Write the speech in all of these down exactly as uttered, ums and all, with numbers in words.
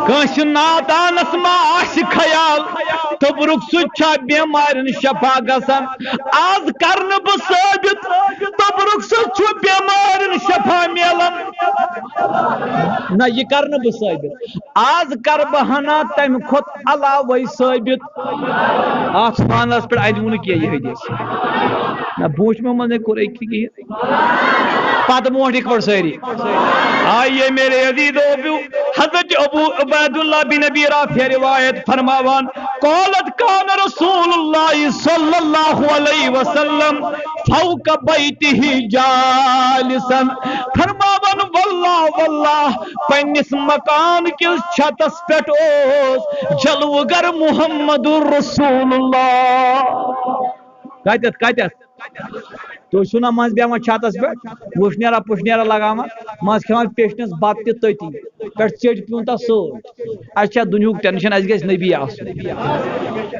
کٲنٛسہِ نادانس ما آسہِ خیال، تبرک سۭتۍ چھا بیمارٮ۪ن شفا گژھان؟ آز کرنہٕ بہٕ ثٲبت، تبرک سۭتۍ چھُ بیمارٮ۪ن شفا میلان۔ نہ، یہِ کرنہٕ بہٕ ثٲبت۔ آز کرٕ بہٕ ہنا تمہِ کھۄتہٕ علاوے ثٲبت۔ اتھ سبحان اللہس پٮ۪ٹھ اتہِ ووٚنہٕ کینٛہہ یہِ حدیث۔ نہ، بوٗنٛٹھمہِ منٛز نے کوٚر أکۍ کِہیٖنۍ۔ پتہٕ برونٛٹھ یِتھ پٲٹھۍ سٲری۔ آئیے میرے عزیزو، حضرت ابو عبید اللہ بن ابی رافع روایت فرماوان، قالت، کان رسول اللہ صلی اللہ علیہ وسلم فوق بیتہ جالسا۔ فرماوان، واللہ، واللہ، پننِس مکان کِس چھتس پٮ۪ٹھ اوس جلوگر محمد رسول اللہ۔ کتٮ۪تھ، کتٮ۪تھ؟ تُہۍ چھِو نا منٛزٕ بیٚہوان چھتس پٮ۪ٹھ، وُشنیرا پُشنیرا لگاوان، منٛزٕ کھٮ۪وان پیشنس بتہٕ تہِ تٔتی، پٮ۪ٹھٕ ژیٚٹۍ پیوٗنٛتہ سۭتۍ۔ اَسہِ چھا دُنیہُک ٹینشن، اَسہِ گژھِ نبی آسُن۔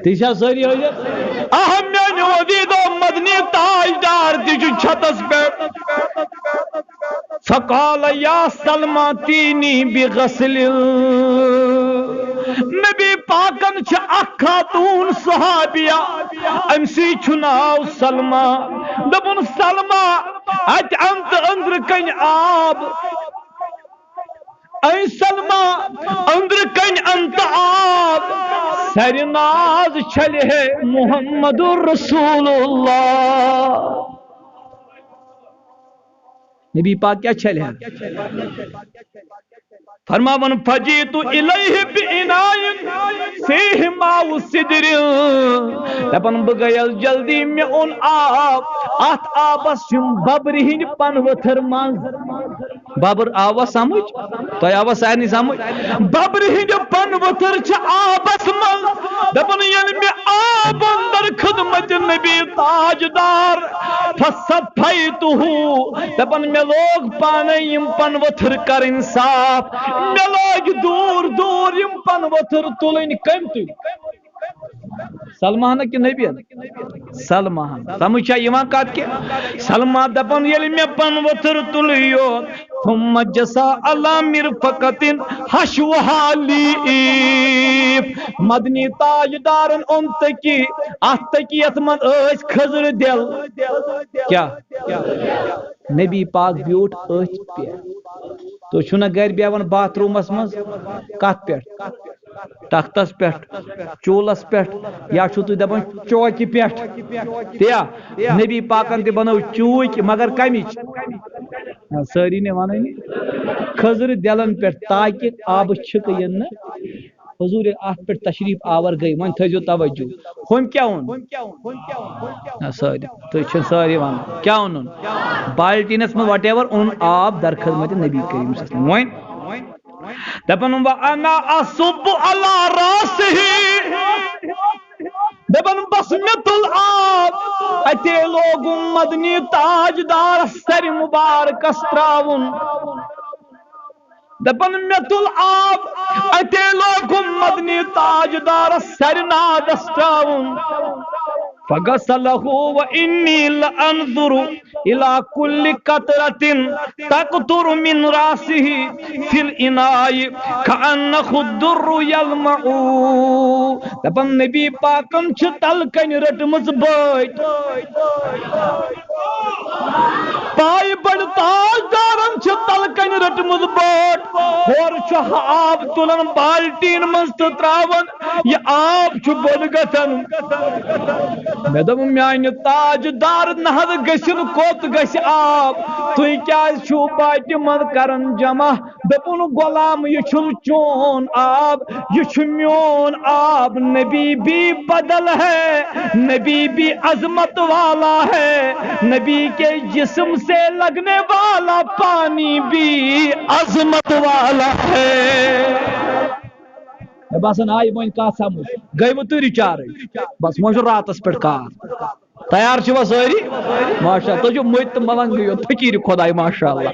تہِ چھا سٲری حٲضِر؟ اہم میٲنیو عزیزو، مدنی تاجدار تہِ چھُ چھتس پٮ۪ٹھ۔ فقال یا سلمہ تینی بغسل۔ نبی پاکن چھِ اکھ خاتون صحابیہ، أمۍ سٕے چھُ ناو سلمہ۔ دوٚپُن، سلمہ، اتہِ ان تہٕ أنٛدرٕ کنہِ آب۔ اے سلمہ، أنٛدرٕ کنہِ ان تہٕ آب۔ سرِ ناز چھلہِ ہے محمد رسول اللہ۔ نبی پاک کیٛاہ چھلہِ ہا؟ فرماوان، فجئت الیہ باناء فیہ ماء سدر۔ دپان، بہٕ گٔیس جلدی، مےٚ اوٚن آب، اتھ آبس چھِم ببرِ ہٕنٛدۍ پنہٕ ؤتھٕر منٛز۔ ببر آوا سمجھ؟ تۄہہِ آوا سارنٕے سمجھ؟ ببرِ ہٕنٛدۍ پنہٕ ؤتھٕر چھِ آبس منٛز۔ دپان، ییٚلہِ مےٚ آب اوٚن در خدمت نبی تاجدار، فصفیتہ، دپان، مےٚ لوگ پانے یِم پنہٕ ؤتھٕر کرٕنۍ صاف۔ مےٚ لٲگۍ دوٗر دوٗر یِم پنہٕ ؤتھٕر تُلٕنۍ۔ کٔمۍ تُلۍ؟ سلمہ ہن کِنہٕ نبی ہن؟ سلمہ ہن۔ سمجھ چھا یِوان کتھ کہِ؟ سلمہ دپان، ییٚلہِ مےٚ پنہٕ ؤتھٕر تُلٕے یوت، ثم جثا علی مرفقۃ حشوها لیف۔ مدنی تاجدارن اوٚن تٔکی، اتھ تٔکیس منٛز ٲسۍ کھٔزرٕ دٮ۪ل۔ کیٛاہ؟ نبی پاک بیوٗٹھ أتھۍ پٮ۪ٹھ۔ تُہۍ چھِو نہ گرِ بیٚہوان باتھ روٗمس منٛز؟ کتھ پٮ۪ٹھ؟ تختس پٮ۪ٹھ، چوٗلس پٮ۪ٹھ، یا چھِو تُہۍ دپان چوکہِ پٮ۪ٹھ؟ تیا نبی پاکن تہِ بنٲو چوٗکۍ، مگر کمِچ؟ نہ، سٲری نے ونٲنی۔ کھٔزرٕ دٮ۪لن پٮ۪ٹھ، تاکہِ آبہٕ چھِکہٕ یِن نہٕ۔ حضور ییٚلہِ اتھ پٮ۪ٹھ تشریف آور گٔے، وۄنۍ تھٲیزیو توجہ۔ ہُمۍ کیٛاہ اوٚن؟ نہ، سٲری، تُہۍ چھِو سٲری ونان۔ کیٛاہ اوٚنُن؟ بالٹیٖنس منٛز whatever اوٚن آب در خدمت نبی کریم صلی اللہ علیہ وسلم۔ وۄنۍ دپان، وانا اصب علی راسہ۔ دپان، بس مےٚ تُل آب، اتے لوگُم مدنی تاجدارس سرِ مبارکس تراوُن۔ دپان، مےٚ تُل آب، اتے لوگُم مدنی تاجدارس سرِ نادس تراوُن۔ فغسلہ و انی لانظر الی کل قطرۃ تقطر من راسہ فی الاناء کأنہ الدر یلمع۔ دپان، نبی پاکن چھِ تلہٕ کنہِ رٔٹمٕژ بٲٹۍ۔ پایہِ بٔڑ تاجدارن چھِ تلہٕ کنہِ رٔٹمٕژ بٲٹۍ۔ ہورٕ چھُ آب تُلان بالٹیٖن منٛز تہٕ تراوان۔ یہِ آب چھُ بۄن گژھان۔ مےٚ دوٚپ، میانہِ تاجدار، نہ حظ گٔژھِن، کوٚت گژھِ آب؟ تُہۍ کیازِ چھِو باٹہِ منٛز کران جمع؟ دوٚپُن، غلام، یہِ چھُنہٕ چون آب، یہِ چھُ میون آب۔ نبی بھی بدل ہے، نبی بھی عظمت والا ہے، نبی کے جسم سے لگنے والا پانی بھی عظمت والا ہے۔ مےٚ باسان، آیہِ وۄنۍ کتھ سمجھ۔ گٔیوٕ تُہۍ recharge؟ بس، وۄنۍ چھُ راتس پٮ۪ٹھ کار۔ تیار چھِوا سٲری؟ ماشاء اللہ، تُہۍ چھِو مٔتۍ تہٕ ملنگٕے یوت، فقیٖر خۄداے، ماشاء اللہ۔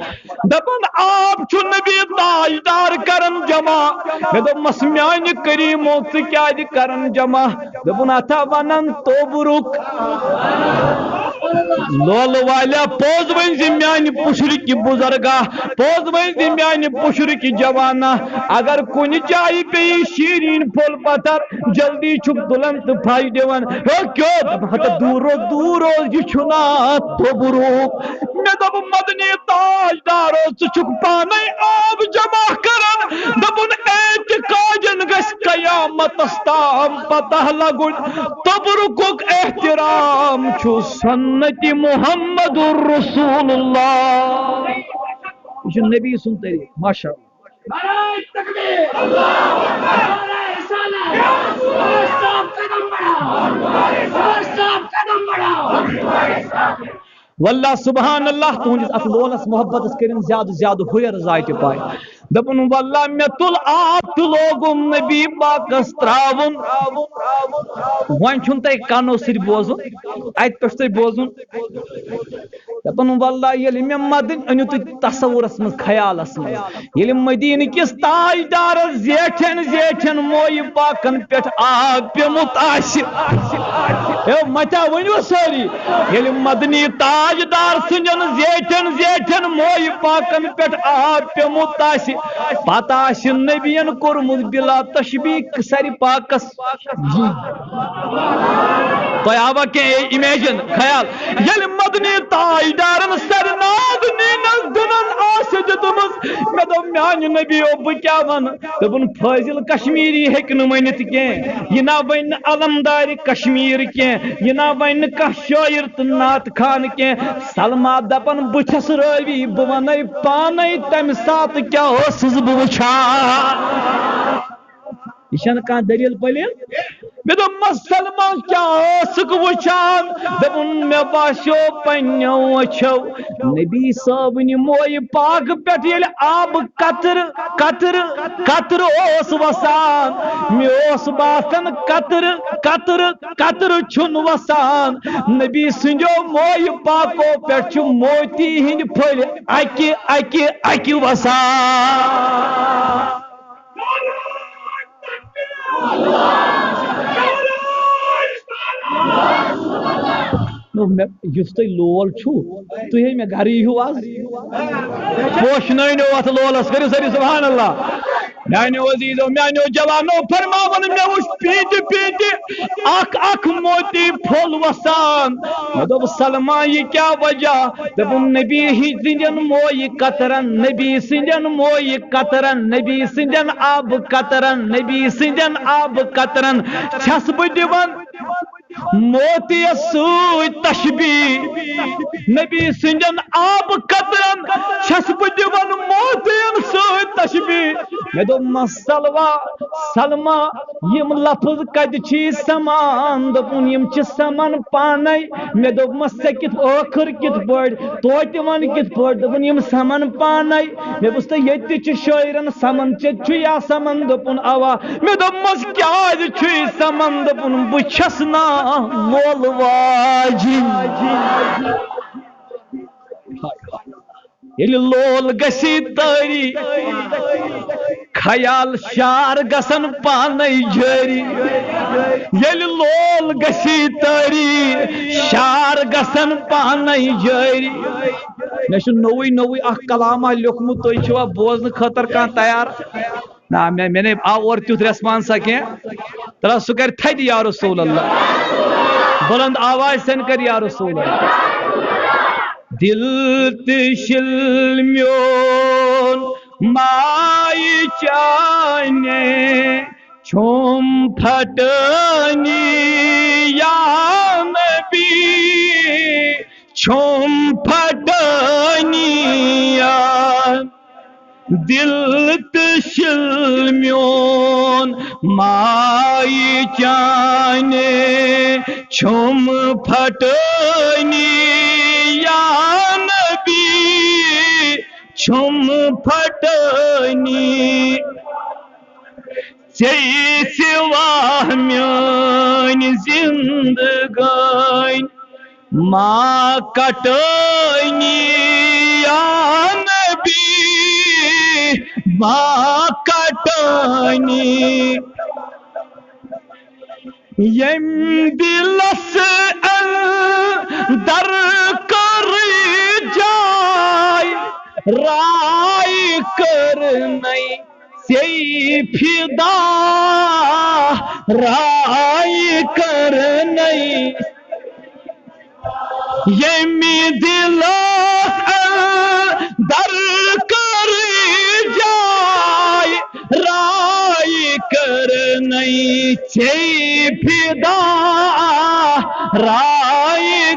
دپان، آب چھُ نبی تاجدار کران جمع۔ مےٚ دوٚپمس، میانہِ کریٖمو، ژٕ کیازِ کران جمع؟ دوٚپُن، اتھا ونان توبرُک۔ لولہٕ والیا، پوٚز ؤنۍ زِ میانہِ پُشرٕکہِ بُزرگا، پوٚز ؤنۍ زِ میانہِ پُشرٕکہِ جوانا، اگر کُنہِ جایہِ پیٚیہِ شیٖریٖن پھوٚل پتھر، جلدی چھُکھ تُلان تہٕ پھش دِوان۔ ہے کیٛو؟ دوٚپُن، ہتہٕ دوٗر روز، دوٗر روز، یہِ چھُنا توٚبرُک۔ مےٚ دوٚپ، مدنی تاجدارو، ژٕ چھُکھ پانے آب جمع کران۔ دوٚپُن، اعتقادن گژھِ قیامتس تام پتہ لگُن، توٚبرُکُک احترام چھُ سنت محمد رسول اللہ۔ یہِ چھُ نبی سُنٛد طریٖقہٕ۔ ماشاء اللہ۔ نعرہ تکبیر، نعرہ رسالت، صاحب قدم بڑھاؤ، صاحب قدم بڑھاؤ۔ واللہ سبحان اللہ، تُہٕنٛدِس اَتھ لولَس محبتَس کٔرِن زیادٕ زیادٕ ہُرٮ۪ر ذاتہِ پاے۔ دوٚپُن، واللہ مےٚ تُل آب تہٕ لوگُم نبی پاکَس ترٛاوُن۔ وۄنۍ چھُنہٕ تۄہہِ کَنو سۭتۍ بوزُن، اَتہِ پٮ۪ٹھ چھُ تۄہہِ بوزُن۔ دَپان، واللہ ییٚلہِ مےٚ مدن أنِو تُہۍ تصورس منٛز، خیالس منٛز، ییٚلہِ مدیٖنہٕ کِس تاجدارس زیٹھٮ۪ن زیٹھٮ۪ن مویہِ پاکن پٮ۪ٹھ آب پیوٚمُت آسہِ، ہے متیٛا ؤنِو سٲری، ییٚلہِ مدنی تاجدار سٕنٛدٮ۪ن زیٹھٮ۪ن زیٹھٮ۪ن مویہِ پاکن پٮ۪ٹھ آب پیوٚمُت آسہِ، پتہٕ آسہِ نبین کوٚرمُت بلا تشبیہ سرِ پاکس۔ تۄہہِ آوا کینٛہہ امیجن، خیال؟ ییٚلہِ مدنی تاجدارن سرِ ناد نیٖنس دٕنن آسہِ دِژمٕژ، مےٚ دوٚپ، میانہِ نبی او، بہٕ کیٛاہ ونہٕ؟ دوٚپُن، فٲضل کشمیٖری ہیٚکہِ نہٕ ؤنِتھ کینٛہہ، یہِ نا ونہِ نہٕ علمدارِ کشمیٖر کینٛہہ، یہِ نا ونہِ نہٕ کانٛہہ شٲعر تہٕ نعت خان کینٛہہ۔ سلما دپان، بہٕ چھَس رٲوی، بہٕ ونے پانے تمہِ ساتہٕ کیٛاہ ٲسٕس بہٕ وٕچھان۔ یہِ چھَنہٕ کانٛہہ دٔلیٖل پٔلیٖل۔ مےٚ دوٚپمَس، سلما کیٛاہ ٲسٕکھ وٕچھان؟ دوٚپُن، مےٚ باسیو پنٛنیو أچھو نبی صٲبنہِ مویہِ پاک پٮ۪ٹھ ییٚلہِ آبہٕ قطرٕ، قطرٕ، قطرٕ اوس وسان، مےٚ اوس باسان قطرٕ، قطرٕ، قطرٕ چھُنہٕ وسان۔ نبی سٕنٛدیو مویہِ پاکو پٮ۪ٹھ چھِ موتی ہِنٛدۍ پھٔلۍ اَکہِ، اَکہِ، اَکہِ وسان۔ نو، مےٚ، یُس تۄہہِ لول چھُو، تُہۍ ہے مےٚ گرٕ یِہِو آز۔ پوشنٲونیو اَتھ لولَس، کٔرِو سٲری سبحان اللہ۔ میٛانیو عزیٖزو، میٛانیو جوانو، فرماوَن مےٚ وُچھ پیٖنتہِ پیٖنتہِ اَکھ اَکھ موتی پھوٚل وَسان۔ مےٚ دوٚپ، سلما، یہِ کیٛاہ وجہ؟ دوٚپُن، نبی سٕنٛدٮ۪ن مویہِ قطرن، نبی سٕنٛدٮ۪ن مویہِ قطرن، نبی سٕنٛدٮ۪ن آبہٕ قطرن، نبی سٕنٛدٮ۪ن آبہٕ قطرن چھَس بہٕ دِوان موتیَس سۭتۍ تشبیہ۔ نبی سٕنٛدٮ۪ن آبہٕ قطرن چھَس بہٕ دِوان موتین سۭتۍ تشبیہ۔ مےٚ دوٚپمَس، سلوا، سلما، یِم لفظ کتہِ چھی سمان؟ دوٚپُن، یِم چھِ سمان پانے۔ مےٚ دوٚپمَس، ژےٚ کِتھ، ٲخٕر کِتھ پٲٹھۍ؟ توتہِ وَن کِتھ پٲٹھۍ؟ دوٚپُن، یِم سمان پانے۔ مےٚ ووٚنُس، تہٕ ییٚتہِ تہِ چھِ شٲعرن سمان، ژےٚ تہِ چھُ یا سمان؟ دوٚپُن، اوا۔ مےٚ دوٚپمَس، کیٛازِ چھُے سمان؟ دوٚپُن، بہٕ چھَس نا لولہٕ واجِنۍ۔ ییٚلہِ لول گژھی تٲری، خیال شار گژھن پانے جٲری۔ ییٚلہِ لول گژھی تٲری، شار گژھن پانے جٲری۔ مےٚ چھُ نوٚوُے نوٚوُے اکھ کلامہ لیوٚکھمُت، تُہۍ چھِوا بوزنہٕ خٲطرٕ کانٛہہ تیار؟ نہ، مےٚ، مےٚ نے آو اورٕ تیُتھ ریسپانسا کینٛہہ۔ ترٛا سُہ کرِ تھدِ یا رسول اللہ۔ بلند آواز سان کر یا رسول اللہ۔ دل تہٕ شِل میون مایہِ چانہِ چھُم پھٹٲنی یا نبی، چھُم پھٹٲنی یا دل تہٕ شِل میون مایہِ چانہِ چھُم پھٹٲنی یا نبی، چھُم پھٹٲنی۔ ژےٚ سوا میٲنۍ زندگٲنۍ ما کٹٲنی یا نبی، ما کٹٲنی۔ ییٚمۍ دِلس اندر فدا رایہِ کٔرنَے، ییٚمہِ دِلس اندر کٔر جاے رایہِ کٔرنَے، ژے فدا رایہِ۔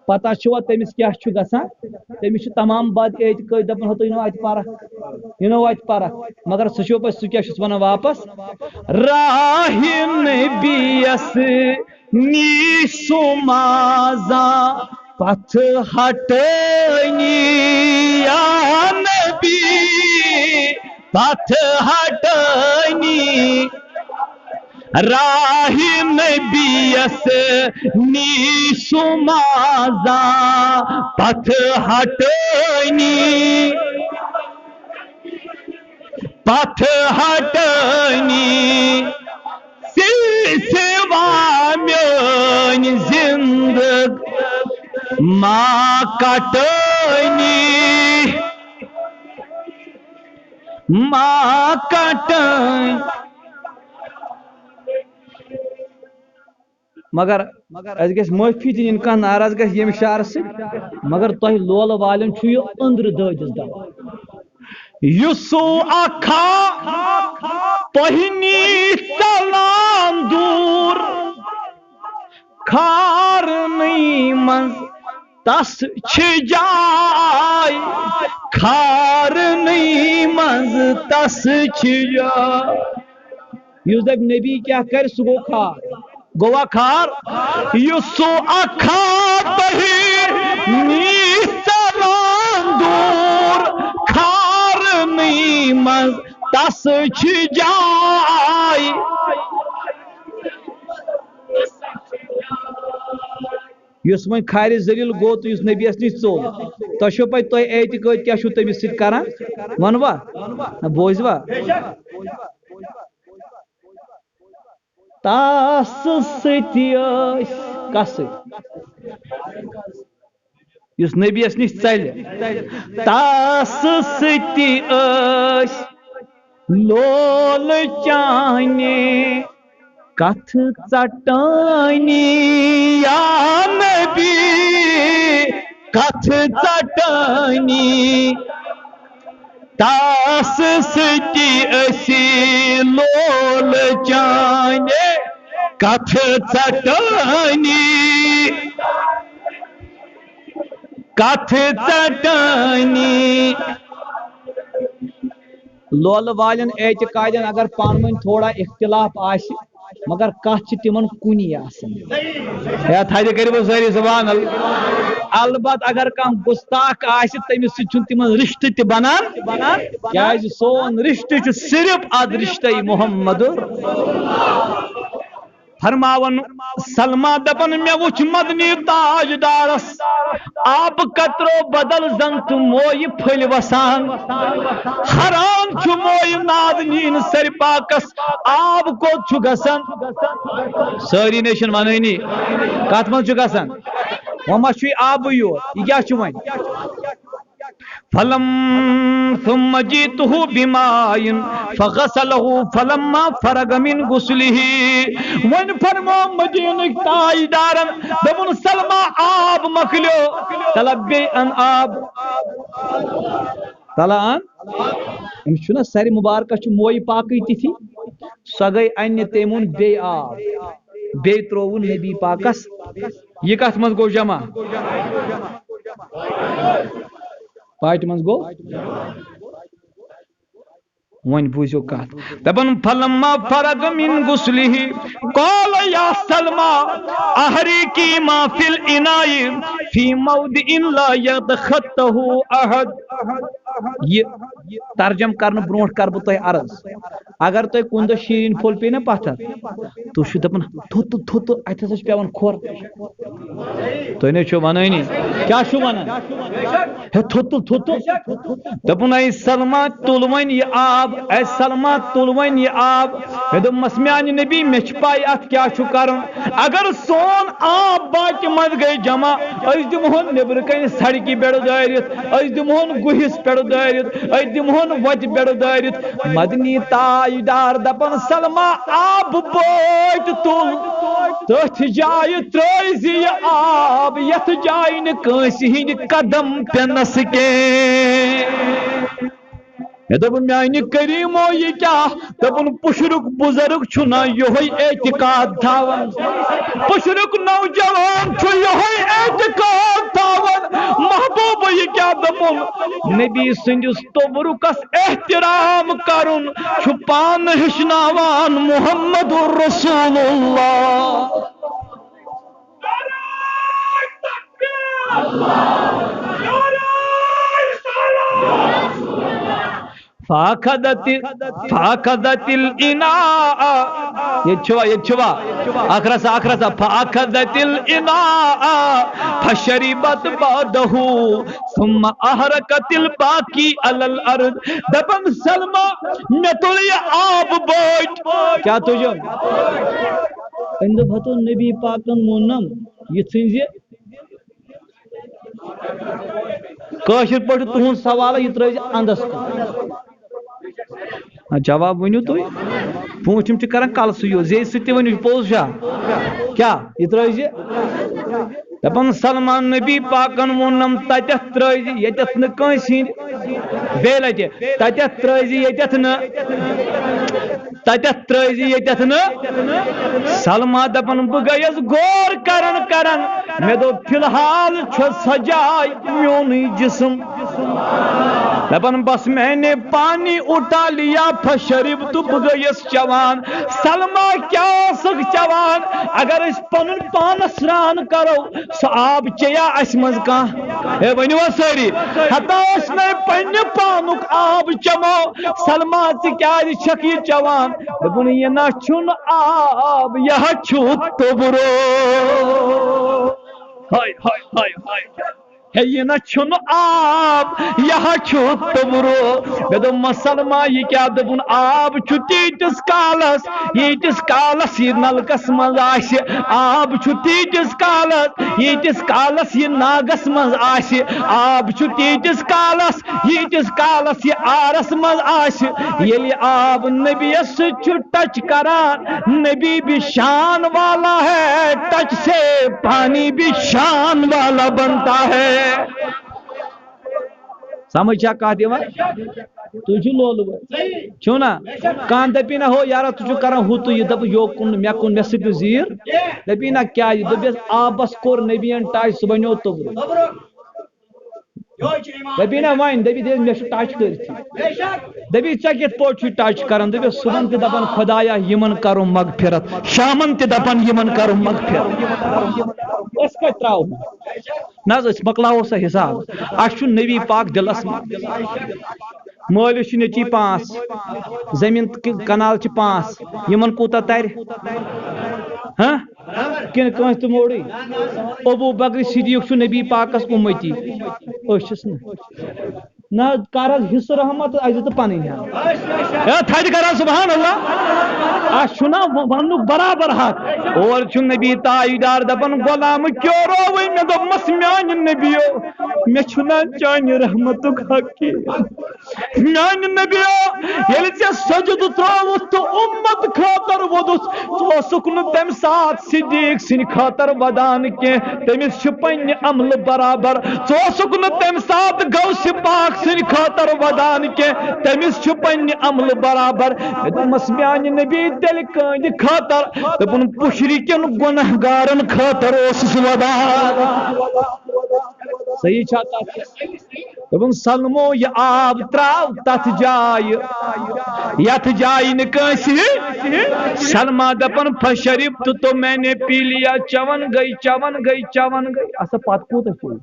پتہ چھوا تٔمِس کیٛاہ چھُ گژھان؟ تٔمِس چھُ تمام بد اعتقٲدی دپان، ہتو یہِ نو اتہِ پرکھ، یہِ نو اتہِ پرکھ۔ مگر سُہ چھُ پتہٕ، سُہ کیٛاہ چھُس ونان واپس؟ راہِ نبیس نی سُہ مازا پتھ ہٹٲنی، یا نبی، پتھ ہٹٲنی۔ راہِ نبیس نی سُہ مازا پتھ ہٹٲنی، پتھ ہٹٲنی۔ سِلسِوا میٲنۍ زندگ ما کٹٲنی، ما کٹٲنی۔ مگر اَسہِ گژھِ معٲفی دِنۍ، یِنہٕ کانٛہہ ناراض گژھِ ییٚمہِ شعرٕ سۭتۍ۔ مگر تۄہہِ لولہٕ والٮ۪ن چھُ یہِ أنٛدرٕ دٲدِس دَپان۔ یُس سُہ اکھا تۄہہِ نِش ژلان دوٗر، کھارنٕے منٛز تس چھِ جاے، کھارنٕے منٛز تس چھِ جاے۔ یُس دَپہِ نبی کیٛاہ کرِ، سُہ گوٚو کھار۔ گوٚوا کھار؟ یُس سُہ اکھا تۄہہِ نِش ژلان دوٗر، کھارنٕے منٛز تس چھِ جاے۔ یُس وۄنۍ کھارِ ذلیل گوٚو تہٕ یُس نبیَس نِش ژوٚل، تۄہہِ چھو پَے تۄہہِ اعتقاد کیٛاہ چھُو تٔمِس سۭتۍ کران؟ وَنوا؟ نہ، بوزوا؟ تَس سۭتۍ ٲسۍ، کَس سۭتۍ؟ یُس نبیَس نِش ژَلہِ، تَس سۭتۍ ٲسۍ لولہٕ چانہِ کتھ ژٹٲنی، یا نبی، کتھ ژٹٲنی۔ تس سۭتی أسی لول چانہِ کتھ ژٹٲنی، کتھ ژٹٲنی۔ لولہٕ والٮ۪ن اعتقادن اگر پانہٕ ؤنۍ تھوڑا اختلاف آسہِ، مگر کتھ چھِ تِمن کُنی آسان۔ ہے، تھدِ کٔرِو سٲری سبحان اللہ۔ البتہ اگر کانٛہہ گستاخ آسہِ، تٔمِس سۭتۍ چھُنہٕ تِمن رشتہٕ تہِ بنان، کیازِ سون رشتہٕ چھُ صرف اد رشتہ محمد۔ فرماوان سلمہ دپان، مےٚ وُچھ مدنی تاجدارس آبہٕ قطرو بدل زن تہٕ مویہِ پھٔلۍ وسان۔ حیران چھُ مویہِ نازنیٖن سرِ پاکس، آب کوٚت چھُ گژھان؟ سٲری نے چھِنہٕ ونٲنی، کتھ منٛز چھُ گژھان؟ وۄنۍ ما چھُ یہِ آبٕے یوت، یہِ کیٛاہ چھُ وۄنۍ؟ فلم ثم جئته بماء فغسله فلما فرغ من غسله۔ وۄنۍ فرمو مدینٕکۍ تاجدارن، دوٚپُن، سلمہ، آب مۄکلیو، تلہ بیٚیہِ ان آب۔ تلہ ان۔ أمِس چھُنہ سرِ مبارکس چھُ مویہِ پاکٕے تِتھی۔ سۄ گٔے اننہِ، تٔمۍ اوٚن بیٚیہِ آب، بیٚیہِ ترووُن نبی پاکس۔ یہِ کتھ منٛز گوٚو جمع؟ پاٹہِ منٛز گوٚو؟ وۄنۍ بوٗزِو کتھ۔ دپان، فلما فرغ من غسله قال یا سلمہ احرقی ما فی الاناء فی موضع لا یتخطه احد۔ یہِ ترجمہٕ کرنہٕ برونٛٹھ کرٕ بہٕ تۄہہِ عرض، اگر تۄہہِ کُنہِ دۄہ شیٖرِنۍ پھوٚل پیٚیہِ نا پتھر، تُہۍ چھِو دپان، تھوٚد تہٕ تھوٚد تہٕ اتہِ ہسا چھُ پٮ۪وان کھۄر۔ تُہۍ نے چھِو ونٲنی، کیٛاہ چھِو ونان؟ ہے، تھوٚد تُل، تھوٚد تُل۔ دوٚپُن، "اے سلما، تُل وۄنۍ یہِ آب، اے سلما، تُل وۄنۍ یہِ آب۔" مےٚ دوٚپمَس، "میٛانہِ نبی، مےٚ چھِ پَے اَتھ کیٛاہ چھُ کَرُن۔ اگر سون آب باقی منٛز گٔے جمع، أسۍ دِمہون نیٚبرٕ کَنہِ سڑکہِ پٮ۪ٹھ دٲرِتھ، أسۍ دِمہون گُہِس پٮ۪ٹھ دٲرِتھ، أسۍ دِمہون وَتہِ پٮ۪ٹھ دٲرِتھ۔" مدنی تاجدار دپان، "سلما، آب بٲٹۍ تُل، تٔتھۍ جایہِ ترٲوزِ یہِ آب، یتھ جایہِ نہٕ کٲنٛسہِ ہٕنٛدۍ قدم پٮ۪نس کینٛہہ۔" مےٚ دوٚپ، "میانہِ کریٖمو، یہِ کیٛاہ؟" دوٚپُن، "پُشرُک بُزرگ چھُنا یِہوٚے اعتقاد تھاوان؟ پُشرُک نوجوان چھُ یِہوٚے اعتقاد تھاوان؟" محبوبہ، یہِ کیٛاہ دوٚپُن؟ نبی سٕنٛدِس توٚبرُکس احترام کرُن چھُ پانہٕ ہیٚچھناوان محمد رسول اللہ۔ فاخذت، فاخذت الاناء۔ ییٚتہِ چھُوا، ییٚتہِ چھُوا؟ اکھ رژھا، اکھ رژھا۔ فاخذت الاناء فشربت بعده ثم احرقت الباقی علی الارض۔ دپان، "سلما، مےٚ تُل یہِ آب بٲٹۍ۔" کیٛاہ تُجُن؟ أمۍ دوٚپ، "ہتو نبی پاکن ووٚننم یِتھ کٔنۍ زِ کٲشِر پٲٹھۍ تُہُنٛد سوال، یہِ ترٲوزِ اندس کُن۔" آ، جواب ؤنِو تُہۍ۔ پوٗنٛژِم چھِ کران کلہٕ سُے یوت، زیٚیہِ سۭتۍ تہِ ؤنِو، پوٚز چھا؟ کیٛاہ؟ یہِ ترٲوزِ۔ دپان، سلمان نبی پاکن ووٚننم، "تتٮ۪تھ ترٲوزِ، ییٚتٮ۪تھ نہٕ کٲنٛسہِ ہِنٛدۍ۔" بیٚیہِ لٹہِ، "تتٮ۪تھ ترٲوزِ، ییٚتٮ۪تھ نہٕ۔" تتٮ۪تھ ترٲوزِ، ییٚتٮ۪تھ نہٕ۔ سلما دپان، بہٕ گٔیس غور کران کران، مےٚ دوٚپ، فی الحال چھُ سۄ جاے میونُے جسم۔ دپان، بس میں نے پانی اٹھا لیا فشربت، بہٕ گٔیس چوان۔ سلما کیٛاہ ٲسٕکھ چوان؟ اگر أسۍ پنُن پانس سرٛان کرو، سُہ آب چیٚیا اَسہِ منٛز کانٛہہ؟ ہے، ؤنِو حظ سٲری۔ ہتا أسۍ نے پننہِ پانُک آب چمو۔ سلما، ژٕ کیٛازِ چھکھ یہِ چٮ۪وان؟ دوٚپُن، یہِ نہ چھُنہٕ آب، یہِ ہا چھُ توٚبرُک۔ ہاے، ہاے، ہاے، ہاے۔ ہے، یہِ نہ چھُنہٕ آب، یہِ ہا چھُ توٚبرُک۔ مےٚ دوٚپ، مسلما، یہِ کیٛاہ؟ دوٚپُن، آب چھُ تیٖتِس کالس، ییٖتِس کالس یہِ نلکس منٛز آسہِ، آب چھُ تیٖتِس کالس، ییٖتِس کالس یہِ ناگس منٛز آسہِ، آب چھُ تیٖتِس کالس، ییٖتِس کالس یہِ آرس منٛز آسہِ۔ ییٚلہِ آب نبیَس سۭتۍ چھُ ٹچ کران، نبی بھی شان والا ہے، ٹچ سے پانی بھی شان والا بنتا ہے۔ سمجھ چھا کتھ یِوان؟ تُہۍ چھِو لولہٕ وٲلۍ۔ چھِو نا؟ کانٛہہ دَپی نا، ہو یارا، ژٕ چھُکھ کران ہُہ تہٕ یہِ، دَپہٕ یوکُن، مےٚ کُن، مےٚ سۭتۍ پیوٚو زیٖر۔ دَپی نا کیٛازِ؟ دوٚپُس، آبَس کوٚر نبیَن ٹچ، سُہ بَنیو توٚبرُک۔ دَپی نا وۄنۍ، دَپی، دَپہِ، مےٚ چھُ ٹچ کٔرِتھ۔ دَپہِ، ژےٚ کِتھ پٲٹھۍ چھُے ٹچ کران؟ دَپہِ، صُبحن تہِ دَپان، خۄدایا، یِمَن کَرُن مغفرت، شامَن تہِ دَپان، یِمَن کَرُن مغفرت۔ أسۍ کَتہِ ترٛاوہون؟ نہ حظ، أسۍ مۄکلاوو سا حساب۔ اَسہِ چھُ نبی پاک دِلس منٛز۔ مٲلِس چھِ نیٚچی پانٛژھ، زٔمیٖن تہٕ کنال چھِ پانٛژھ، یِمن کوٗتاہ ترِ؟ ہاں؟ کِنہٕ کٲنٛسہِ تہِ موڑٕے؟ ابو بکر صدیق چھُ نبی پاکس اُمتی، أسۍ چھِس نہٕ۔ نہ کر حظ حصہٕ رحمت، اَسہِ دِژ پنٕنۍ ہن۔ ہے، تھدِ کر حظ، سبحان اللہ۔ اَسہِ چھُنہ و-، وننُک برابر حق۔ اور چھُ نبی تاجدار دپان، غلام کیوں رووٕے؟ مےٚ دوٚپمس، میانہِ نبیو، مےٚ چھُنہ چانہِ رحمتُک حق کینٛہہ۔ میانہِ نبیو، ییٚلہِ ژےٚ سجدٕ ترٛووُتھ تہٕ اُمت خٲطرٕ ووٚدُتھ، ژٕ اوسُکھ نہٕ تمہِ ساتہٕ صدیق سٕنٛدِ خٲطرٕ ودان کینٛہہ، تٔمِس چھِ پننہِ عملہٕ برابر۔ ژٕ اوسُکھ نہٕ تمہِ ساتہٕ غوث پاک سٕنٛدِ خٲطرٕ ودان کینٛہہ، تٔمِس چھِ پننہِ عملہٕ برابر۔ مےٚ دوٚپمس، میانہِ نبی، تیٚلہِ کٕہٕنٛدِ خٲطرٕ؟ دوٚپُن، پُشرِ کٮ۪ن گۄناہ گارن خٲطرٕ اوسُس ودان۔ صحیح چھا کتھ؟ دوٚپُن، سلمو، یہِ آب ترٛاو تتھ جایہِ، یتھ جایہِ نہٕ کٲنٛسہِ۔ سلما دپان، فشربت تو میں نے پی لیا، چٮ۪وان گٔے، چٮ۪وان گٔے، چٮ۪وان گٔے۔ اچھا، پتہٕ کوٗتاہ چیٚیہِ؟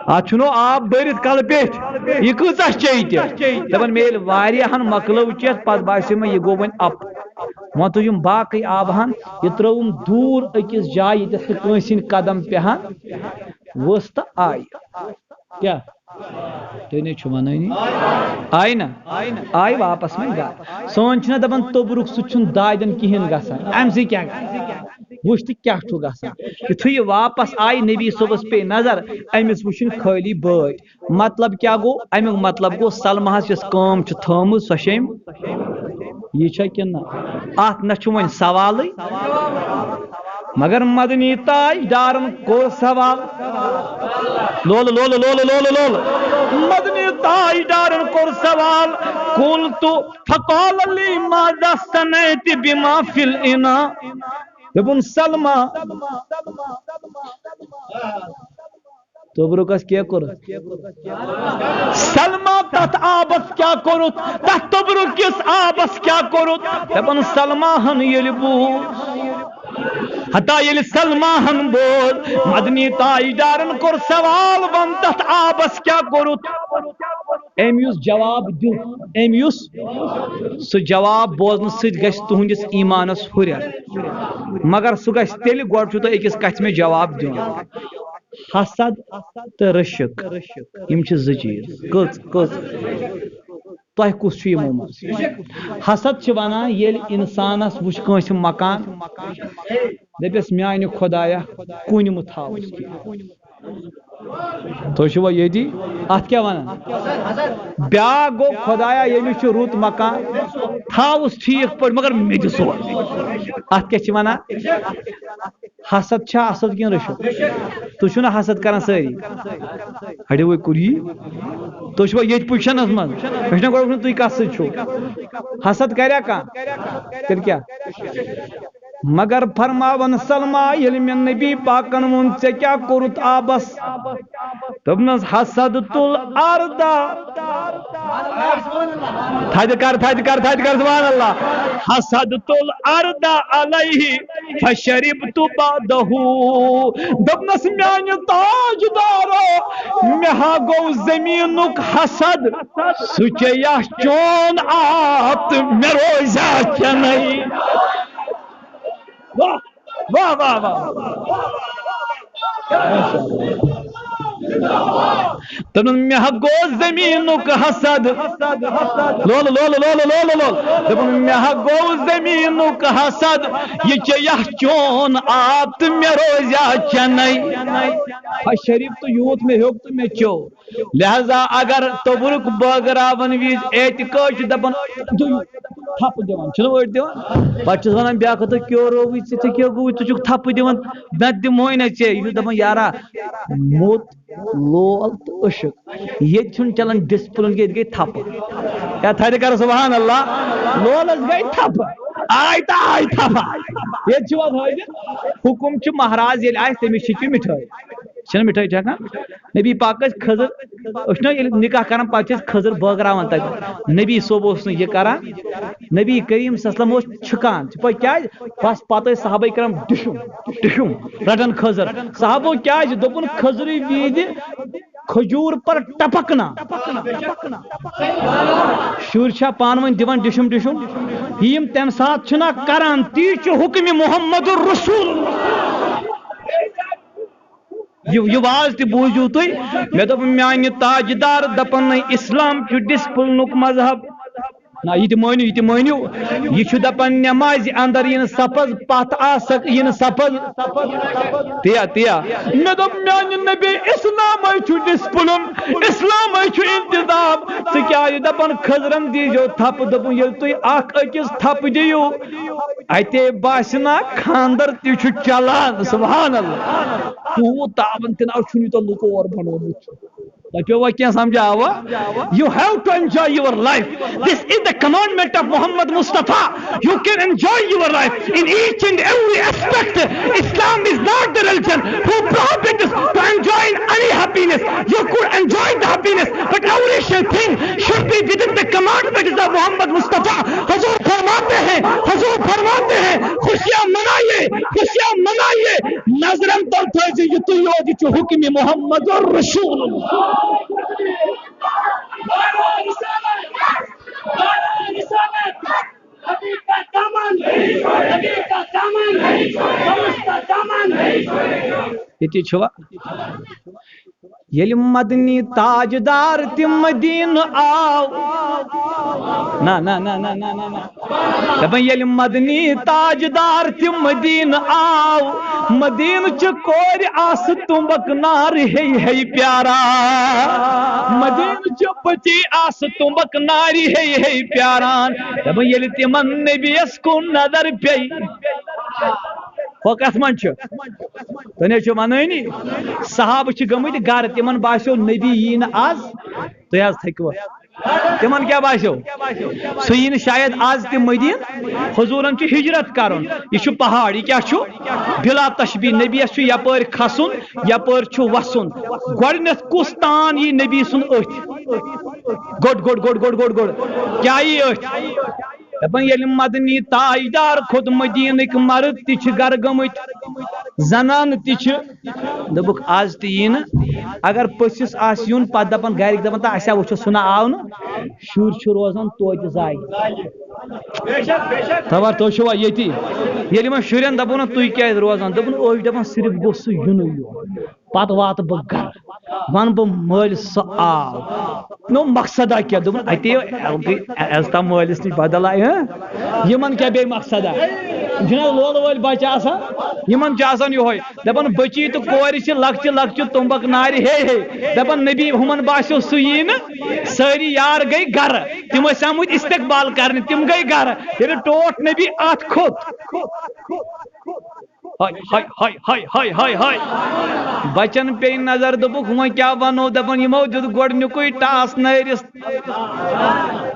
اتھ چھُنہٕ آب بٔرِتھ کلہٕ پیٚٹھۍ، یہِ کۭژاہ چیٚیہِ تہِ؟ دپان، مےٚ ییٚلہِ واریاہن مۄکلٲو چٮ۪تھ، پتہٕ باسیٚو مےٚ، یہِ گوٚو وۄنۍ اپ۔ وۄنۍ تُجُم باقٕے آبہٕ ہن، یہِ ترٲوُم دوٗر أکِس جایہِ، ییٚتٮ۪تھ نہٕ کٲنٛسہِ ہٕنٛدۍ قدم پیٚہن۔ ؤژھ تہٕ آیہِ۔ کیٛاہ؟ تُہۍ نے چھِو وَنٲنی۔ آیہِ نہ؟ آیہِ واپس وۄنۍ گرٕ۔ سٲنۍ چھِنہ دَپان توٚبرُک سُہ چھُنہٕ دادٮ۪ن کِہیٖنۍ گژھان۔ اَمہِ سۭتۍ کیٛاہ گژھِ؟ وٕچھ تہٕ کیٛاہ چھُ گژھان۔ یُتھُے یہِ واپس آیہِ، نبی صٲبَس پیٚیہِ نظر، أمِس وٕچھِنۍ خٲلی بٲٹۍ۔ مطلب کیٛاہ گوٚو؟ اَمیُک مطلب گوٚو، سلمہَس یۄس کٲم چھِ تھٲومٕژ، سۄ چھِ أمۍ۔ یہِ چھا کِنہٕ نہ؟ اَتھ نہ چھُ وۄنۍ سوالٕے۔ مگر مدنی تاجدارن کوٚر سوال۔ لولہٕ، لولہٕ، لولہٕ، لولہٕ، لولہٕ۔ مدنی تاجدارن کوٚر سوال۔ قلت فقال لي ماذا صنعت بما في الإناء؟ دوٚپُن، سلمہ، توٚبرُکس کیٛاہ کوٚرُتھ؟ سلمہ، تتھ آبس کیٛاہ کوٚرُتھ؟ تتھ توٚبرُک کِس آبس کیٛاہ کوٚرُتھ؟ دپان، سلمہ ہن ییٚلہِ بوٗز، حتیٰ ییٚلہِ سلمہ ہن بوٗز، مدنی تاجدارن کوٚر سوال، وَن، تتھ آبس کیٛاہ کوٚرُتھ؟ أمۍ یُس جواب دیُت، أمۍ یُس سُہ جواب بوزنہٕ سۭتۍ گژھِ تُہنٛدِس ایٖمانس ہُرٮ۪ر، مگر سُہ گژھِ تیٚلہِ، گۄڈٕ چھُو تۄہہِ أکِس کتھِ مےٚ جواب دیُن۔ حسد تہٕ رشک، یِم چھِ زٕ چیٖز۔ کٔژ؟ کٔژ؟ تۄہہِ کُس چھُ یِمو منٛز؟ حسد چھِ وَنان، ییٚلہِ اِنسانَس وٕچھ کٲنٛسہِ مکان، دَپٮ۪س، "میٛانہِ خۄدایا، کُنہِ مہٕ تھاوُس کینٛہہ۔" تُہۍ چھِوا ییٚتی؟ اَتھ کیٛاہ وَنان؟ بیٛاکھ گوٚو، "خۄدایا، ییٚمِس چھُ رُت مکان، تھاوُس ٹھیٖک پٲٹھۍ، مگر مےٚ دِ سورُے۔" اَتھ کیٛاہ چھِ وَنان؟ حسد چھا اصل کِنہٕ رشک؟ تُہۍ چھِو نہ حسد کران سٲری؟ اڑیو وۄنۍ کوٚر یی۔ تُہۍ چھِوا ییٚتہِ پُزِشنس منٛز؟ مےٚ چھُنہ گۄڈٕ وُچھُن تُہۍ کتھ سۭتۍ چھِو۔ حسد کریا کانٛہہ؟ تیٚلہِ کیٛاہ؟ مگر فرماوان سلمہ، ییٚلہِ مےٚ نبی پاکن ووٚن، "ژےٚ کیٛاہ کوٚرُتھ آبس؟" دوٚپنس، "حسدت الارض۔" تھدِ کر، تھدِ کر، تھدِ کر، سبحان اللہ۔ "حسدت الارض علیہ فشربت بعدہ۔" دوٚپنس، "میانہِ تاجدارو، مےٚ ہا گوٚو زٔمیٖنُک حسد، سُہ چیٚیہ چون آب تہٕ مےٚ روزیہ چنَے۔" واہ، واہ، واہ، واہ۔ دوٚپُن، "مےٚ ہا گوٚو زٔمیٖنُک حسد۔" لولہٕ، لولہٕ، لولہٕ، لولہٕ، لولہٕ۔ دوٚپُن، "مےٚ ہا گوٚو زٔمیٖنُک حسد۔ یہِ چیٚیہ چون آب تہٕ مےٚ روزیہ چنَے۔" ہا شریف، تہٕ یوٗت مےٚ ہیوٚک تہٕ مےٚ چیوٚو۔ لہذا اگر توٚبرُک بٲگراوَن وِزِ اعتقاد چھُ دَپان، "دِیِو"، تھپہٕ دِوان، چھِنہٕ أڑۍ دِوان؟ پَتہٕ چھِس وَنان بیٛاکھ ہَتھ، "کیٛاہ رووُے ژےٚ، ژےٚ کیٛاہ گوٚوُے، ژٕ چھُکھ تھپہٕ دِوان، نَتہٕ دِمہوے نہ ژےٚ۔" یہِ چھُ دَپان، یارا، موٚت، لول تہٕ عشق، ییٚتہِ چھُنہٕ چلان ڈسپلن کینٛہہ، ییٚتہِ گٔے تھپہٕ۔ یا تھدِ کر سبحان اللہ، لولس گٔے تھپہٕ، آے تہٕ آے تھپہٕ۔ ییٚتہِ چھُ وۄنۍ ہٲوِتھ، حُکُم چھُ مہراز ییٚلہِ آسہِ، تٔمِس چھِ چہِ مِٹھٲے۔ چھِنہٕ مِٹھٲے چھِ ہٮ۪کان؟ نبی پاک ٲسۍ خٔزٕر، أسۍ چھِنہ ییٚلہِ نِکاح کران، پتہٕ چھِ أسۍ خٔزٕر بٲگراوان تَتہِ۔ نبی صٲب اوس نہٕ یہِ کران، نبی کریم صلی اللہ علیہ وسلم اوس چھُکان۔ ژٕ پَے کیٛازِ؟ بس پتہٕ ٲسۍ صحابہ کرام ڈِشُم، ڈِشُم رٹان خٔزٕر۔ صحابو کیٛازِ؟ دوٚپُن، خٔزرٕے ویٖدِ کھجوٗر پر ٹپکنا۔ شُرۍ چھا پانہٕ ؤنۍ دِوان ڈِشُم ڈِشُم؟ یِم تَمہِ ساتہٕ چھِنہ کران، تی چھُ حُکمِ محمد رسول۔ یہِ، یہِ واز تہِ بوٗزِو تُہۍ۔ مےٚ دوٚپ، میٛانہِ تاجدار دَپان، نہ، اسلام چھُ ڈسپلنُک مذہب۔ نہ، یہِ تہِ مٲنِو، یہِ تہِ مٲنِو۔ یہِ چھُ دَپان، نٮ۪مازِ اندر یِنہٕ سپز، پتھ آسکھ یِنہٕ سپز۔ تیا، تیا۔ مےٚ دوٚپ، میٛانہِ نبی، اسلامے چھُ ڈسپلن، اسلامے چھُ انتظام۔ ژٕ کیٛازِ دَپان، خٔزرن دیٖزیو تھپہٕ؟ دوٚپُن، ییٚلہِ تُہۍ اکھ أکِس تھپہٕ دِیِو، اتے باسہِ نا خاندر تہِ چھُ چلان۔ سبحان اللہ۔ تیوٗت تعاون تہِ نہ چھُنہٕ یوٗتاہ لُکو اورٕ بنوومُت چھُ۔ تۄہہِ پیوٚوا کینٛہہ سمجھ؟ آوا؟ You have to enjoy your life. This is the commandment of Muhammad Mustafa. You can enjoy your life in each and every aspect. Islam is not the religion who prohibits to enjoy any happiness. You could enjoy the happiness, but every thing should be within the commandments of Muhammad Mustafa. حضور فرماتے ہیں، حضور فرماتے ہیں، خوشیاں منائیے، خوشیاں منائیے، نظرن تل تھٲیزِ یہِ تُہۍ یوت، یہِ چھُ حُکمِ محمد رسول اللہ۔ ییٚتی چھُوا؟ ییٚلہِ مدنی تاجدار تہِ مدینہٕ آو۔ نہ، نہ، نہ۔ دپان ییٚلہِ مدنی تاجدار تہِ مدینہٕ آو، مدینہٕ چہِ کورِ آسہٕ تُمبک نارِ ہے ہے پیاران۔ مدینہٕ چہِ بچی آسہٕ تُمبک نارِ ہے ہے پیاران۔ دپان ییٚلہِ تِمن نبیَس کُن نظر پیٚیہِ، ہۄ کتھ منٛز چھُ؟ تُہۍ نہ حظ چھِو ونٲنی۔ صحابہٕ چھِ گٔمٕتۍ گرٕ، تِمن باسیو نبی یی نہٕ از۔ تُہۍ حظ تھٔکوٕ۔ تِمن کیٛاہ باسیو؟ سُہ یی نہٕ شاید از تہِ مدیٖنہٕ۔ حضوٗرن چھُ ہجرت کرُن۔ یہِ چھُ پہاڑ، یہِ کیٛاہ چھُ؟ بلا تشبیہ، نبیَس چھُ یپٲرۍ کھسُن، یپٲرۍ چھُ وسُن۔ گۄڈٕنیتھ کُس تان یی نبی سُنٛد أتھۍ؟ گوٚڑ، گوٚڑ، گوٚڑ، گوٚڑ، گوٚڑ، گوٚڑ۔ کیٛاہ یی أتھۍ؟ دپان ییٚلہِ مدنی تاجدار کھوٚت، مدیٖنٕکۍ مرد تہِ چھِ گرٕ گٔمٕتۍ، زنانہٕ تہِ چھِ۔ دوٚپُکھ، از تہِ یی نہٕ۔ اگر پٔژھِس آسہِ یُن، پتہٕ دپان گرِکۍ، دپان، تہٕ اسہِ ہا وٕچھو، سُہ نہ آو نہٕ۔ شُرۍ چھِ روزان توتہِ زایہِ۔ خبر تُہۍ چھِوا ییٚتی؟ ییٚلہِ یِمن شُرٮ۪ن دپو نہ، تُہۍ کیٛازِ روزان؟ دوٚپُن، أسۍ چھِ دپان، صرف گوٚژھ سُہ یُنُے یوت۔ پتہٕ واتہٕ بہٕ گرٕ، ونہٕ بہٕ، مٲلۍ سُہ آو۔ نو مقصدا کیٛاہ؟ دوٚپُن، اتے گٔے عزتا مٲلِس نِش بدل آیہِ، ہاں؟ یِمن کیٛاہ بیٚیہِ مقصدا؟ چھُنہ لولہٕ وٲلۍ بچہٕ آسان، یِمن چھُ آسان یِہوے۔ دپان، بچی تہٕ کورِ چھِ لۄکچہِ لۄکچہِ تُمبک نارِ، ہے ہے۔ دپان، نبی ہُمن باسیو سُہ یی نہٕ، سٲری یار گٔے گرٕ، تِم ٲسۍ آمٕتۍ استقبال کرنہِ، تِم گٔے گرٕ۔ ییٚلہِ ٹوٹھ نبی اتھ کھوٚت، ہاے، ہاے، ہاے۔ بچن پیٚیہِ نظر، دوٚپُکھ، وۄنۍ کیٛاہ وَنو؟ دَپان، یِمو دیُت گۄڈٕنیُکُے ٹاس نٲرِس۔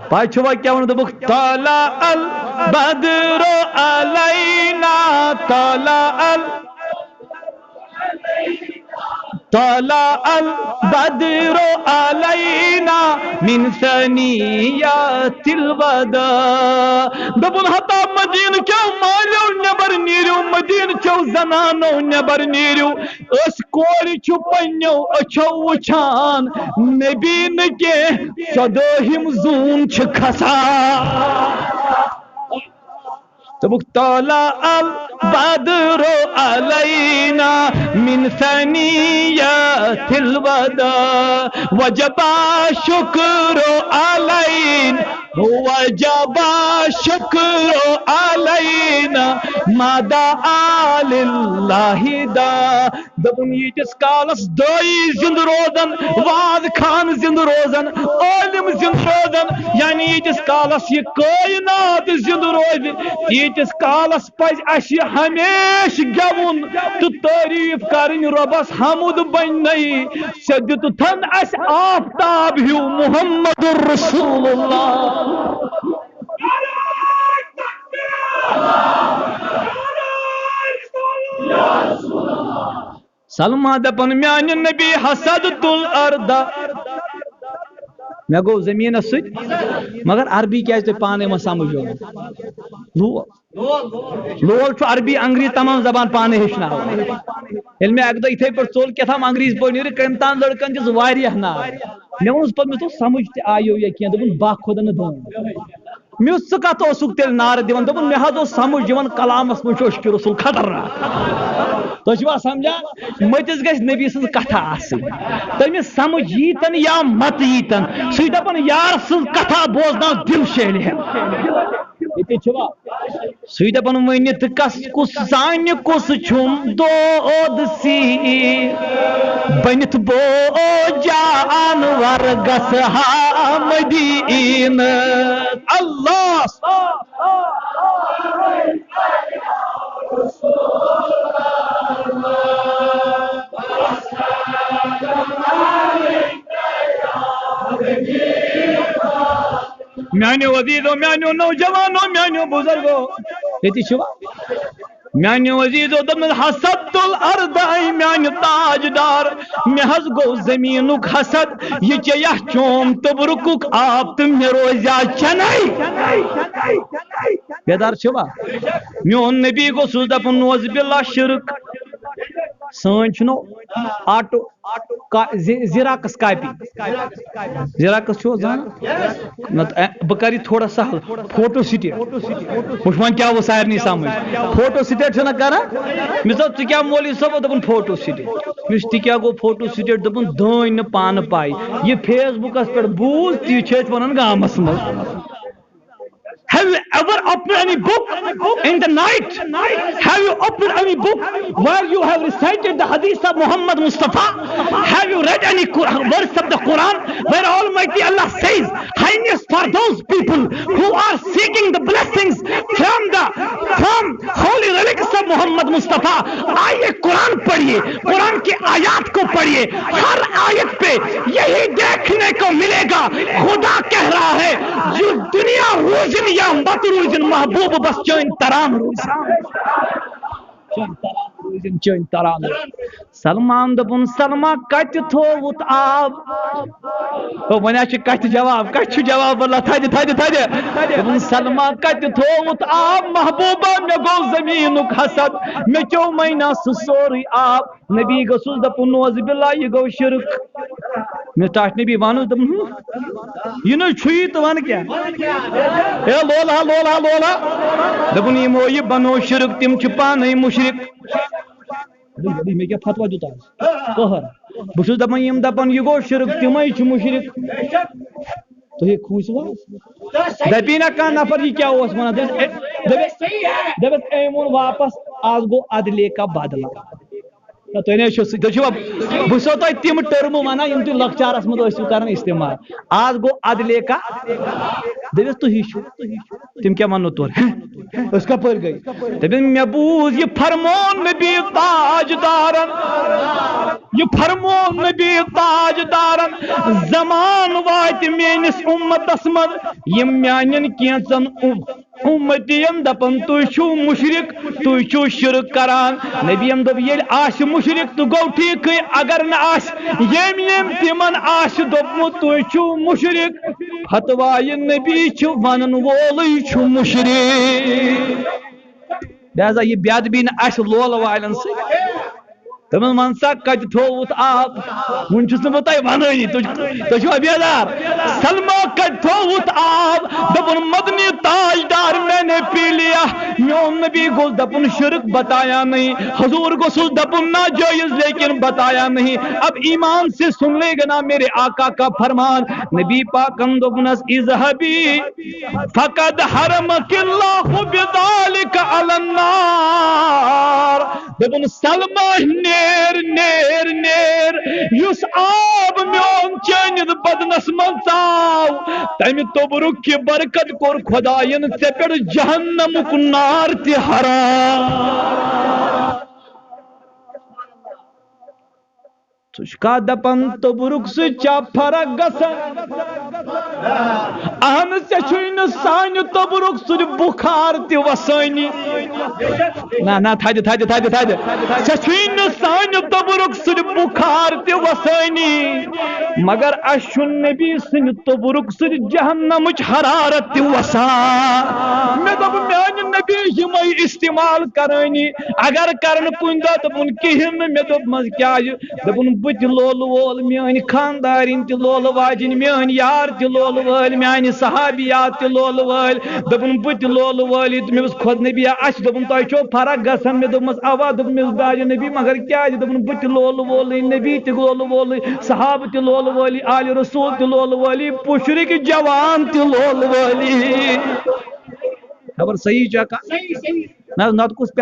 پَتہٕ چھُ وۄنۍ کیٛاہ وَنو؟ دوٚپُکھ، طلع البدر علینا، طلع ال-، طلع البدر علینا من ثنیات الوداع۔ دوٚپُن، ہتا مدینہٕ کیو مالیو نٮ۪بر نیٖرِو، مدینہٕ کیو زنانو نٮ۪بر نیٖرِو۔ أسۍ کورِ چھِ پننیو أچھو وٕچھان، نبی نہٕ کینٛہہ، ژۄدٲہِم زوٗن چھِ کھسان۔ دوٚپُکھ، طلع البدر علینا من ثنیات الوداع، وجب الشکر علینا، وجب الشکر علینا، ما دعا للہ داع۔ دوٚپُن، ییٖتِس کالس دٲعی زِندٕ روزن، وعظ خان زِندٕ روزن، عٲلِم زِندٕ روزن، یعنی ییٖتِس کالس یہِ کٲینات زِندٕ روزِ، تیٖتِس کالس پزِ اسہِ ہمیشہٕ گٮ۪وُن تہٕ تعریٖف کرٕنۍ رۄبس، حمد بنہِ نَے۔ ژےٚ دیُتتھن اسہِ آفتاب ہیوٗ محمد رسول اللہ۔ سلمہ دپان، میانہِ نبی حسد تُل اردہ۔ مےٚ گوٚو زٔمیٖنَس سۭتۍ، مگر عربی کیٛازِ تۄہہِ پانَے وۄنۍ سمجھ یِوان؟ لول۔ لول چھُ عربی، انگریزی، تمام زبان پانَے ہیٚچھناوان۔ ییٚلہِ مےٚ اَکہِ دۄہ یِتھَے پٲٹھۍ ژوٚل کیٛاہ تام انگریزی پٲٹھۍ نیٖرِتھ، کٔمۍ تام لٔڑکَن دِژ واریاہ نار۔ مےٚ ووٚنُس پَتہٕ، مےٚ دوٚپ، سمجھ تہِ آیو یا کینٛہہ؟ دوٚپُن، بَہہ خۄدا نہٕ دٲن۔ مےٚ ووٚنُس، ژٕ کَتھ اوسُکھ تیٚلہِ نعرٕ دِوان؟ دوٚپُن، مےٚ حظ اوس سمجھ یِوان، کلامَس منٛز چھُ عشقِ رسول خطرناک۔ تُہۍ چھِوا سمجھان؟ مٔتِس گژھِ نبی سٕنٛز کتھا آسٕنۍ۔ تٔمِس سمجھ ییٖتن یا مت ییٖتن، سُہ چھُ دپان، یار سٕنٛز کتھا بوزناو دِل شیلہِ ہٮ۪تھ۔ ییٚتہِ چھُوا؟ سُہ چھُ دپان، ؤنِتھ کس کُس زانہِ کُس چھُم دود سی، بٔنِتھ بوجا انور گژھٕ ہا مدیٖنہٕ۔ اللہ! میانیو عزیزو، میانیو نوجوانو، میانیو بزرگو، ییٚتہِ چھِوا؟ میانیو عزیزو، دوٚپمَس، حسدت الارض، اے میانہِ تاجدار، مےٚ حظ گوٚو زٔمیٖنُک حسد، یہِ چیٚیہ چوم تبرکُک آب تہٕ مےٚ روزیا چنَے۔ بیدار چھِوا؟ میون نبی گوٚژھُس دَپُن، نعوذ باللہ، شرک۔ سٲنۍ چھُنہٕ آٹو، کا-، زِ-، زیراکس کاپی۔ زیراکس چھُو زانان؟ نہ تہٕ، اے، بہٕ کَرٕ یہِ تھوڑا سہل۔ Photo state. وٕچھ وۄنۍ کیٛاہ ووٚن سارنٕے سمجھ۔ فوٹو سٹیٹ چھُنہ کران؟ مےٚ دوٚپ، "ژٕ کیٛاہ مولوی صٲب؟" دوٚپُن، "فوٹو سٹیٹ۔" مےٚ ووٚنُس، "تہِ کیٛاہ گوٚو فوٹو سٹیٹ؟" دوٚپُن، "دٲنۍ نہٕ پانہٕ پَے۔ یہِ فیس بُکَس پٮ۪ٹھ بوٗز، تی چھِ أسۍ وَنان گامَس منٛز۔" Have you ever opened any book in the night? Have you opened any book where you have recited the hadith of Muhammad Mustafa? Have you read any Qur- verse of the Quran where Almighty Allah says, "Highness for those people who are seeking the blessings from the from holy relics of Muhammad Mustafa." آئیے قرآن پڑھیے، قرآن کی آیات کو پڑھیے، ہر آیت پہ یہی دیکھنے کو ملے گا۔ خدا کہہ رہا ہے، "یُس دنیا روزن یا مت روزن، محبوب بس چٲنۍ تران روزن۔" چٲنۍ تران روزن، چٲنۍ تران روزن۔ سلمان دوٚپُن، "سلما کتہِ تھووُتھ آب؟" او، وۄنۍ حظ چھِ کتھِ جواب، کتہِ چھُ جواب؟ اللہ تھدِ، تھدِ، تھدِ۔ دوٚپُن، "سلما کتہِ تھووُتھ آب محبوبہ؟ مےٚ گوٚو زمینُک حسد، مےٚ چیوٚو مینا سُہ سورُے آب۔" نبی گوٚژھُس دَپُن، "نعوذ باللہ، یہِ گوٚو شرک۔" مےٚ ٹاٹھۍ نبی وَنُس، دوٚپُن، "ہُہ، یہِ نہٕ چھُیی تہٕ وَنہٕ کیٛاہ؟" ہے لولہٕ ہا، لولہٕ ہا، لولہٕ ہا۔ دوٚپُن، "یِمو یہِ بَنوو شرک، تِم چھِ پانَے مُشرِک۔" دوٚپُن، "مےٚ کیٛاہ فتوا دیُت آز؟ قہر۔ بہٕ چھُس دَپان، یِم دَپَن، یہِ گوٚو شرک، تِمَے چھِ مُشرِک۔" تُہۍ ہے کھوٗژِو حظ۔ دَپی نہ کانٛہہ نفر، یہِ کیٛاہ اوس وَنان؟ دَپٮ۪س، اے-، دَپٮ۪س، دَپٮ۪س، أمۍ ووٚن واپس، "آز گوٚو عدلے کا بدلہ۔" نہ، تُہۍ نہ حظ چھِو سُہ، تُہۍ چھِوا، بہٕ چھُسو تۄہہِ تِم ٹٔرمہٕ وَنان، یِم تُہۍ لۄکچارَس منٛز ٲسِو کَران استعمال۔ "آز گوٚو عدلے کا۔" دَپٮ۪س، "تُہی چھِو۔" تِم کیٛاہ وَننو تورٕ؟ أسۍ کَپٲرۍ گٔے؟ دَپٮ۪س، "مےٚ بوٗز یہِ فرمون نبی تاجدارَن، یہِ فرمون نبی تاجدارَن، زمان واتہِ میٲنِس اُمتَس منٛز، یِم میانٮ۪ن کینٛژَن اُ-، اُمتِین دَپَن، تُہۍ چھِو مُشرِک، تُہۍ چھِو شِرک کَران۔" نبیَن دوٚپ، "ییٚلہِ آسہِ مُشرِک تہٕ گوٚو ٹھیٖکٕے، اگر نہٕ آسہِ، ییٚمۍ ییٚمۍ تِمَن آسہِ دوٚپمُت، تُہۍ چھِو مُشرِک، فتوایہِ نبی چھِ وَنَن وولٕے چھُ مُشرِک۔" لہذا یہِ بے ادبی نہٕ اَسہِ لولہٕ والٮ۪ن سۭتۍ۔ دوٚپُن، "وَن سا، کَتہِ تھووُتھ آب؟" وُنہِ چھُس نہٕ بہٕ تۄہہِ وَنٲنی، تُہۍ، تُہۍ چھِوا بیدار؟ "سلما، کَتہِ تھووُتھ آب؟" دوٚپُن، "مدنی تاجدار، میں نے پی لیا۔" میون نبی گوٚژھ دَپُن، "شرک بتایا نہیں۔" حضور گوٚژھُس دَپُن، "ناجائز لیکن بتایا نہیں۔" اب ایمان سے سن لے گا نا میرے آقا کا فرمان۔ نبی پاکن دوٚپنَس، "اذهبی فقد حرمک اللہ بذالک علی النار۔" دوٚپُن، "سلما، نیر، نیر، نیر، یُس آب میون چٲنِس بدنس منٛز ژاو، تَمہِ توٚبرُک کہِ برکت کوٚر خۄدایَن ژےٚ پٮ۪ٹھ جہنمُک نار تہِ حرام۔" ژٕ چھُکھا دَپان توٚبرُک سۭتۍ چھا فرق گژھان؟ اہن، ژےٚ چھُے نہٕ سانہِ توٚبرُک سۭتۍ بُخار تہِ وَسٲنی۔ نہ، نہ، تھدِ، تھدِ، تھدِ، تھدِ۔ ژےٚ چھُے نہٕ سانہِ توٚبرُک سۭتۍ بُخار تہِ وَسٲنی، مگر اَسہِ چھُ نبی سٕنٛدِ توٚبرُک سۭتۍ جہنمٕچ حرارت تہِ وَسان۔ مےٚ دوٚپ، میانہِ نبی، یِمَے استعمال کرٲنی، اگر کرن کُنہِ دۄہ، دوٚپُن، کِہیٖنۍ نہٕ۔ مےٚ دوٚپمَس، کیٛازِ؟ دوٚپُن، بہٕ تہِ لولہٕ وول، میٲنۍ خاندارِنۍ تہِ لولہٕ واجِنۍ، میٲنۍ یار تہِ لولہٕ وٲلۍ، میانہِ صحابیات تہِ لولہٕ وٲلۍ۔ دوٚپُن، بہٕ تہِ لولہٕ وٲلی۔ تہٕ مےٚ اوس خۄد نبی اَسہِ دوٚپُن، تۄہہِ چھو فرق گژھان؟ مےٚ دوٚپمَس، اَوا۔ دوٚپُن، مےٚ اوس داجہِ نبی، مگر کیٛازِ؟ دوٚپُن، بہٕ تہِ لولہٕ وولٕے، نبی تہِ لولہٕ وولٕے، صحابہٕ تہِ لولہٕ وٲلی، آلِ رسول تہِ لولہٕ وٲلی، پُشرِکۍ جوان تہِ لولہٕ وٲلی۔ خبر صحیح چھا کَتھ؟ نہ، نَتہٕ کُس پیار